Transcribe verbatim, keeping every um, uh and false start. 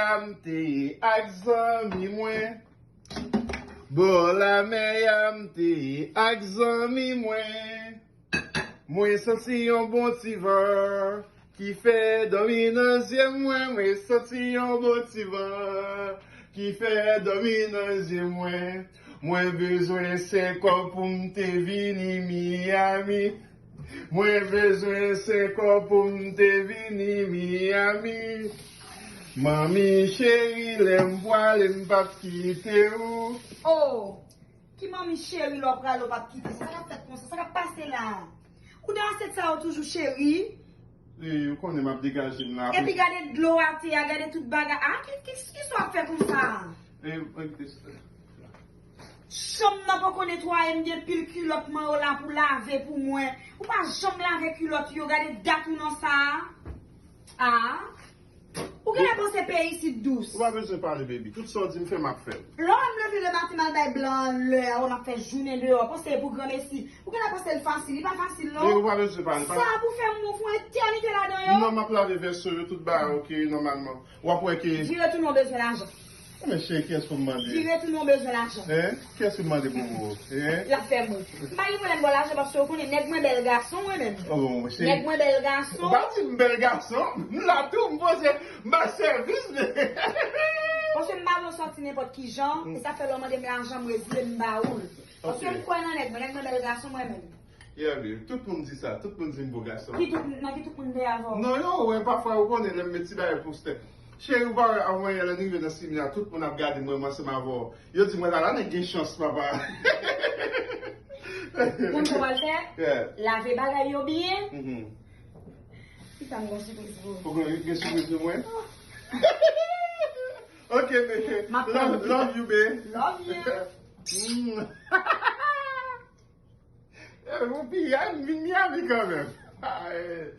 a m te ye ak zanmi mwen. Bò lamè a m te ye ak zanmi mwen. Mwen santi yon bon ti van ki fè dòmi nan zye mwen. Mwen santi yon bon ti van ki fè dòmi nan zye mwen. Mwen bezwen senkò pou m te vini Miami. Mwen bezwen senkò pou m te vini Miami. Manmi cheri, lè m pwale, m p ap kite ou. Oh! Ki manmi cheri lè w prale w p ap kite? Sa k ap fèt konsa? Sa k ap pase la? Ou nan asyèt sa yo toujou cheri? E, ou konnen m ap degaje m la. Epi gade dlo atè a, gade tout bagay. Ah, ki, ki, ki sa w ap fè konsa? E, e, Chanm nan poko netwaye, m gen pil kilòt manyo la pou lave pou mwen. Ou pa janm lave kilòt yo, gade dat ou nan sa a. Ah. Ou genlè panse peyi isit dous. Ou pa bezwen pale, baby. Tout sa w di m fè, m ap fè l. Lè w wè m leve lematen m al bay blan an lè a, wè m ap fè jounen deyò, panse e pou granmesi. Ou genlè panse l fasil, li pa fasil non. Baby, ou pa bezwen pale. Sa a pou fè m mouf yon etènite ladan yo. Non, m ap lave vèso yo, tout bagay ok, nòmalman. W ap wè ke. Vire tounen w bezwen lajan. Men cheri, kiyès pou m mande? Vire tounen w bezwen lajan. Hein? Kiyès pou m mande pou ou? Hein? L ap fè mou. M pa gen pwoblèm ba w lajan paske ou konnen nèg mwen bèl gason mwen menm. Oh, cheri. Nèg mwen bèl gason. Ou pa di m bèl gason. M la tou, m poze, m ba sèvis, men. Paske m pa vle w sòti nenpòt ki jan, e sa fè lè w mande m lajan, m rezile m ba ou l. Paske m kwè nan nèg mwen, nèg mwen bèl gason mwen menm. Yeah, baby. Tout moun di sa. Tout moun di m bo gason. Ki tout, nan ki tout moun te avè w? Non, yo, wè, pafwa, ou konnen, lè m met ti bagay pou stè. Cheri, ou pa wè, avan yè, lè n rive nan simi a, tout moun ap gade mwen, mwen ansanm avè w. Yo di mwen, la, la, nèg gen chans, papa. Konn sa w pral fè? Yeah. Lave bagay yo byen. Mhm. Ki sa m gon sipriz pou ou? Ou gen, gen sipriz pou mwen? Ok, baby. Love, love you, baby. Love you. Mm. Eh, ou piyay m vin Miami kanmenm. Ah, eh.